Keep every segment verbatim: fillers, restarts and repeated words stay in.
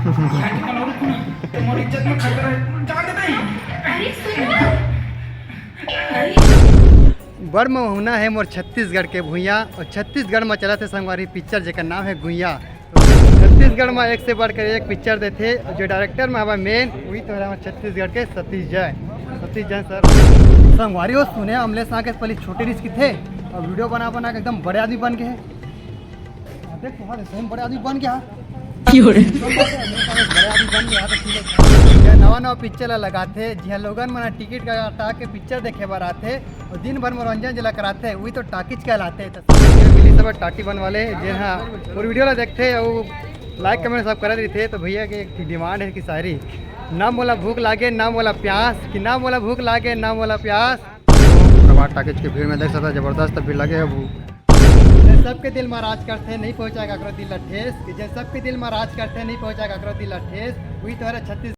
मोर इज्जत में खतरा है, जान दे नहीं। अरे सुन ना। अरे। बड़ महुना है मोर छत्तीसगढ़ के भुइयां, और छत्तीसगढ़ में चलत हे संगवारी पिक्चर, जेकर नाम है गुइया। छत्तीसगढ़ में एक से बढ़कर एक पिक्चर देथे, जो डायरेक्टर में हवा मेन, वही तो हमारे छत्तीसगढ़ के सतीश जैन। सतीश जैन सर। संगवारी हो, सुने अमलेश नागेश पहले छोटे रिस किथे, और वीडियो बना बना के एकदम बड़े आदमी बन गए हैं। देख, तुम्हारे सही में बड़े आदमी बन गया। क्यों रे? बड़े आदमी बन गया तो ठीक है। ये नवा नवा पिक्चर ला लगाथे, जिहां लोगन मन टिकट कटा के पिक्चर देखे बर आथे और दिन भर मनोरंजन जेला कराथे, वही तो टाकीज कहलाथे। तो सब मिली सब टाटी बन वाले, जे हाँ, और वीडियो ला देखथे और लाइक कमेंट सब करत रहिथे। तो भैया के एक डिमांड है कि शायरी, ना मोला भूख लागे ना मोला प्यास, कि ना मोला भूख लागे ना मोला प्यास। प्रभात टाकीज के भीड़ में देख सकता, जबरदस्त भीड़ लगे है। जे सबके दिल में राज करथे, नहीं पहुंचाए काकरो दिल ला ठेस, कि जे सबके दिल में राज करथे, नहीं पहुंचाए काकरो दिल ला ठेस, वही तो हरे छत्तीस।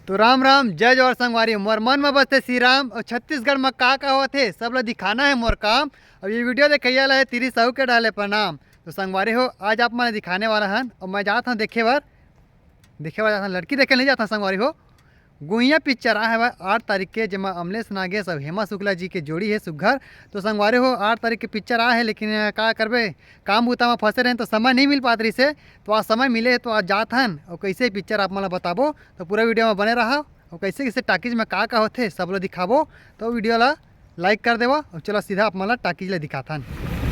तो राम राम, जय जोहार संगवारी, मोर मन में बसथे श्री राम, और छत्तीसगढ़ में का का होथे, सब ला दिखाना है मोर काम। अब ये वीडियो देखइया ला है तिरी साहू के डाले प्रणाम। तो संगवारी हो, आज आप मन दिखाने वाला हन, और मैं जात हूँ देखे बर, देखे बर जात हूँ, लड़की देखे नहीं जात हूँ संगवारी हो। गुइया पिक्चर आ हवय आठ तारीख के, जेमा अमलेश नागेश अउ हेमा शुक्ला जी के जोड़ी हे सुग्घर। तो संगवारी हो, आठ तारीख के पिक्चर आ हे, लेकिन, अ, का करबे, काम बुता म फंसे रहेन तो समय नहीं मिल पात रहिस हे। तो आज समय मिले हे तो आज जात हन, अउ कैसे पिक्चर आप मन ला बताबो, तो पूरा वीडियो में बने रहा। अउ कैसे कैसे टाकीज में का का होथे, सब ला दिखाबो। तो वीडियो ला लाइक कर देवा। और चलो सीधा आप मन ला टाकीज ला दिखाथन।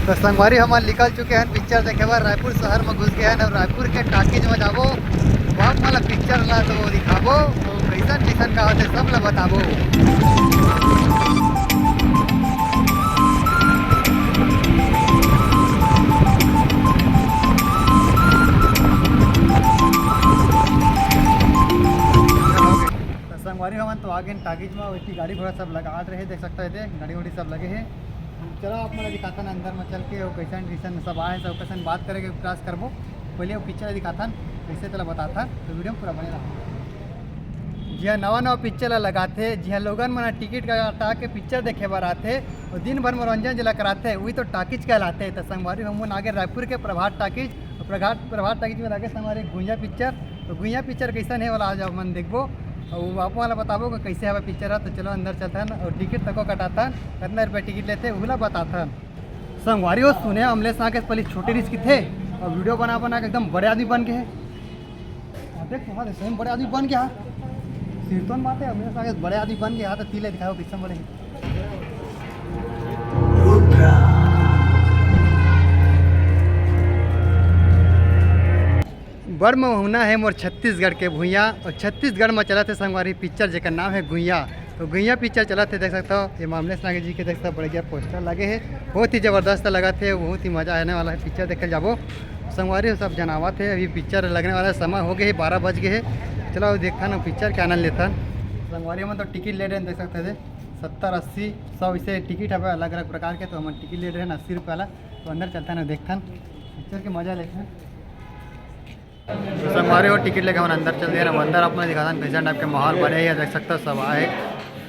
तो संगवारी, हमन निकल चुके हैं पिक्चर देखे बर। रायपुर शहर में घुस गए हैं और रायपुर के टाकीज में जाबो, वहाँ आप मन ला पिक्चर ला तो दिखाबो, तो कैसन कैसन का होथे सब ला बताबो। तो संगवारी, हमन तो आगे टाकीज में, वैसे गाड़ी घोड़ा सब लगा रहे, देख सकते हो, गाड़ी वाड़ी सब लगे हैं। चलो, आप मन ला दिखाथन अंदर में चल के, वो कैसन कैसन सब आए, सब कैसन बात करे के प्रयास करबो। पहले वो पिक्चर दिखाथन, कैसे तेला बताथन, तो वीडियो में पूरा बने रहो। जिहां नवा नवा पिक्चर ला लगाथे, जिहां लोगन मन टिकट कटा के पिक्चर देखे बर आथे, और दिन भर मनोरंजन जेला कराथे, वही तो टाकीज कहलाथे। तो संगवारी, हमन आगे रायपुर के प्रभात टाकीज, और प्रभात, प्रभात टाकीज में लगे हमारे गुइया पिक्चर। तो गुइया पिक्चर कैसन हे वाला आज हमन देखबो, और आप मन ला बताबो कि कैसे हवे पिक्चर ह। तो चलो अंदर चलथन और टिकट तको कटाथन, कितना रुपया टिकट लेथे, उहू ला बताथन। संगवारी हो, सुने अमलेश नागेश पहले छोटे रिस किथे, और वीडियो बना बना के एकदम बड़े आदमी बन गए हे। हाँ, देख, तुम्हारे सही में बड़े आदमी बन गया। सिरतोन बात है, अमलेश नागेश बड़े आदमी बन गया, तो तीले दिखाओ, किसम बड़े। बड़ महुना है मोर छत्तीसगढ़ के भुइयां, और छत्तीसगढ़ में चलत हे संगवारी पिक्चर, जेकर नाम है गुइया। तो गुइया पिक्चर चलत हे, देख सकते हो, ये अमलेश नागेश जी के देख सकते हो, बड़े जबर पोस्टर लगे हे, बहुत ही जबरदस्त लगत हे, बहुत ही मजा आने वाला है पिक्चर देखे जाबो। संगवारी हो, सब जनावत हे, अभी पिक्चर लगने वाला है, समय हो गए है, बारह बज गए है। चलो, देखथन पिक्चर के आनंद लेथन। संगवारी, हमन तो टिकट ले रहे हैं, देख सकते थे, सत्तर, अस्सी, सौ, इसे टिकट हवे अलग अलग प्रकार के। तो हमन टिकट ले रहे हैं अस्सी रुपये वाला। तो अंदर चलथन, देखथन पिक्चर के मजा लेथन। तो संगवारी हो, टिकट लेके हमन अंदर चल दिए। अब अंदर आप मन दिखाथन कैसन टाइप के माहौल बने हे, देख सकते हो, सब आए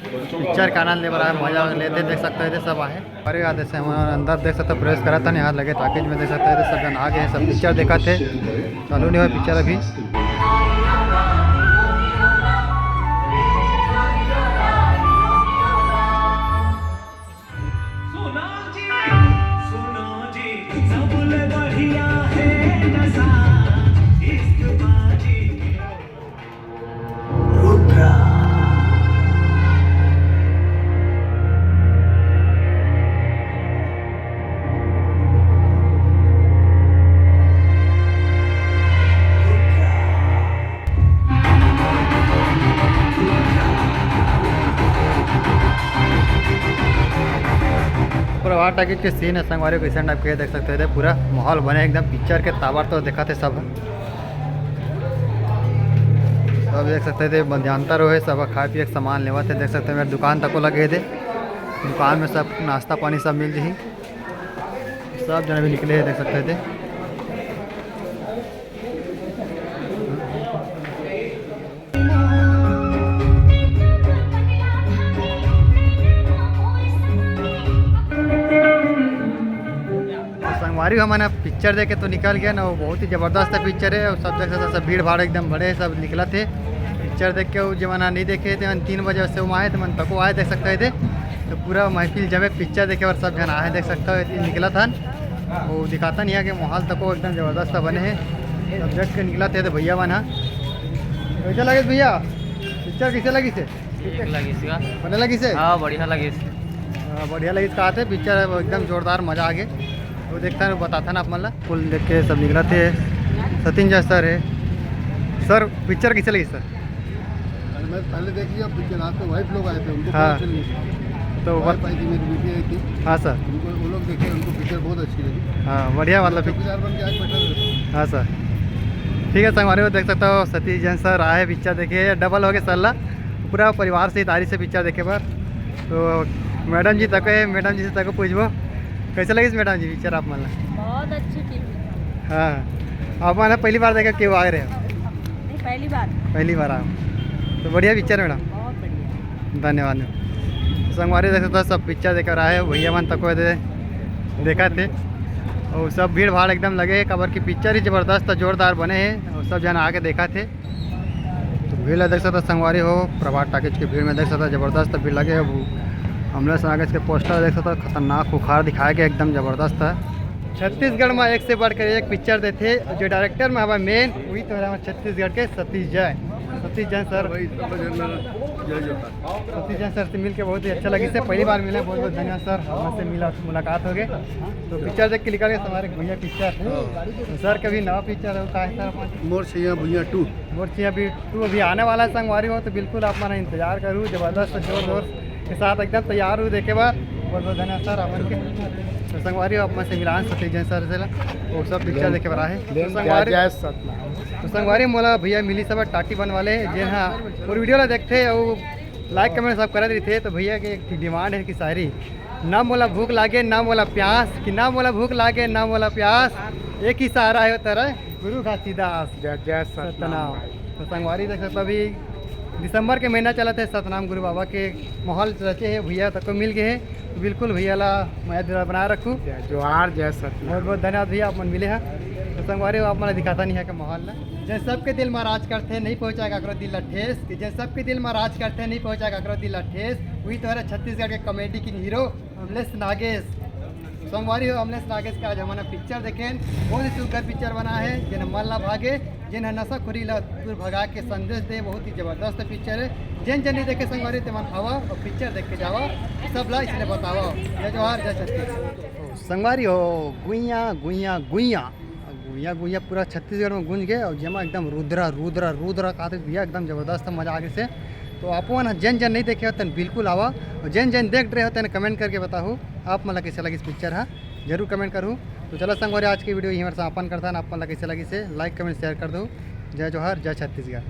पिक्चर के आनंद ले बर आए, मजा लेते, देख सकते हो, सब आए। अरे यार, जैसे हम अंदर देख सकते हो, प्रवेश करत हन, यहाँ लगे टाकीज में देख सकते हो, सब जन आ गए हैं, सब पिक्चर देखत हे। चालू नहीं हुआ पिक्चर अभी। सुनो जी, सुनो जी, सबले बढ़िया है नशा, इश्क बाजी। रुद्रा। प्रभात टाकीज के सीन है संगवारी, कैसन टाइप के देख सकते हो, पूरा माहौल बने एकदम पिक्चर के ताबड़ तो देखत हे सब। सब देख सकते थे, मध्यांतर होए, सब खाए पिए के सामान लेवत हे, देख सकते हो, मेरे दुकान तको लगे हे दे। दुकान में सब नाश्ता पानी सब मिल जही। सब जन भी निकले हे, देख सकते थे। संग पारी हमन ह पिक्चर देख के तो निकल गए ना, वो बहुत ही जबरदस्त पिक्चर है। और सब देख सकता, सब भीड़ भाड़ एकदम बड़े, सब निकलत हे पिक्चर देख के। वो जमाना नहीं देखे थे, तीन बजे से वहाँ आए थे, मन तको आए देख सकता है थे। तो पूरा महफिल जब एक पिक्चर देखे बर सब जन आए देख सकता है, निकलत हन। वो दिखाता नहीं है कि माहौल तको एकदम जबरदस्त बने है। सब देख के निकलत हे तो भैया मन ह। कैसे लगे भैया, पिक्चर कैसे लगी से? ठीक लगिस का? बने लगिस हे? हाँ, बढ़िया लगिस। हाँ, बढ़िया लगिस का आते पिक्चर एकदम जोरदार, मजा आ गए। वो देखता है, बताता ना आप मन ला। फुल देख के सब निकलत हे। सतीश जैन सर है। सर, पिक्चर कैसे लगी सर? अरे, मैं पहले देख लिया पिक्चर, आज तो वाइफ लोग आए थे, उनको हाँ। पता चल गया। तो वाइफ बत- आई थी, मेरी बेटी आई थी। हाँ सर। उनको, वो लोग देखे, उनको पिक्चर बहुत अच्छी लगी। हाँ, बढ़िया मतलब पिक- चौकीदार बन के आज बैठा रहता हूँ। हाँ सर। ठीक है संगवारी हो, देख सकता हो सतीश जैन सर आए पिक्चर देखे, डबल हो गए सर ला। पूरा परिवार से तारी से पिक्चर देखे बर। तो मैडम जी तक है, मैडम जी से तक पूछबो, कैसे लगिस मैडम जी पिक्चर आप मन ला? बहुत अच्छी फिल्म है। हाँ, आप मन पहली बार देखे, क्यों आ रहे हो? नहीं, पहली बार। पहली बार आओ। तो बढ़िया पिक्चर मैडम। बहुत बढ़िया। धन्यवाद। संगवारी देख सकता सब पिक्चर देख रहा है, भैया मन तक दे देखा थे। और सब भीड़ भाड़ एकदम लगे है, काबर की पिक्चर ही जबरदस्त जोरदार बने है और सब जन आके देखा थे। तो भीड़ ला देख सकता संगवारी हो, प्रभात टॉकीज के भीड़ में देख सकता जबरदस्त भीड़ लगे है। वो अमलेश नागेश के पोस्टर देख सकता, खतरनाक खुखार दिखाया गया, एकदम जबरदस्त है। छत्तीसगढ़ में एक से बढ़कर एक पिक्चर देथे, जो डायरेक्टर में हमारे मेन वही तो हमारे छत्तीसगढ़ के सतीश जैन। सतीश जैन सर, भाई, सब जन ला जय जोहार। सतीश जैन सर से मिलके बहुत ही अच्छा लगिस, पहली बार मिले, बहुत बहुत धन्यवाद सर, हमसे मिला, मुलाकात हो गए। तो पिक्चर देख के निकल गए हमारे भैया पिक्चर। तो सर का भी नवा पिक्चर है, वो का है सर अपन? मोर छैया भुइयां टू। मोर छैया भी टू अभी आने वाला है संगवारी हो, तो बिल्कुल आप मन इंतजार करू, जबरदस्त जोर जोर के साथ एकदम तैयार हूँ देखे बर। बहुत बहुत धन्यवाद सर अपन के। तो संगवारी हो, आप मन से मिलान सतीश जैन सर से ला, वो सब पिक्चर देखे बर आए। तो संगवारी, जय सतनाम। तो संगवारी मोला भैया मिली सब टाटी बन वाले, जेन हा मोर वीडियो ला देखथे और लाइक कमेंट सब करत रहिथे। तो भैया के एक डिमांड है कि शायरी, ना मोला भूख लागे ना मोला प्यास, कि ना मोला भूख लागे ना मोला प्यास, एक ही सहारा है तेरा गुरु घासीदास। जय जय सतनाम सतनाम। भाई। तो संगवारी देख सकता अभी दिसंबर के महीना चलत है, सतनाम गुरु बाबा के माहौल रचे है, भैया तक मिल गए है। तो बिल्कुल भैया ला मैं दुलार बनाए रखू। जय जोहार, जय सतनाम। बहुत बहुत धन्यवाद भैया, आप मन मिले हैं। तो संगवारी हो, आप मन दिखाता नहीं है कि माहौल ला, जय सबके दिल में राज करते नहीं पहुंचा काकरो दिल ला ठेस, कि जय सबके दिल में राज करते नहीं पहुंचा काकरो दिल ला ठेस, वही तो है छत्तीसगढ़ के comedy king hero Amlesh Nagesh. संगवारी हो, अमलेश नागेश का आज हमन पिक्चर देखेन, बहुत ही सुंदर पिक्चर बना है, जेन मन ला भागे, जेन ह नशाखोरी ला दूर भगा के संदेश दे। बहुत ही जबरदस्त पिक्चर है। जेन जन नहीं देखे संगवारी, ते मन आवा और पिक्चर देख के जावा, सब ला इसने बतावा। जय जोहार, जय छत्तीसगढ़। संगवारी हो, गुइया गुइया गुइया, गुइया गुइया पूरा छत्तीसगढ़ में गूंज गए और जेमा एकदम रुद्रा रुद्रा रुद्रा कहते भैया, एकदम जबरदस्त मजा आ गए से। तो आप मन जेन जन नहीं देखे हो तेन बिल्कुल आवा, और जेन जन देख रहे हो तेन कमेंट करके बताओ आप मन ला कैसे लगिस पिक्चर हा, जरूर कमेंट करू। तो चलो संगवारी, आज की वीडियो यहीं पर समापन करता है। आप मन ला कैसे लगिस से लाइक कमेंट शेयर कर दो। जय जोहार, जय छत्तीसगढ़।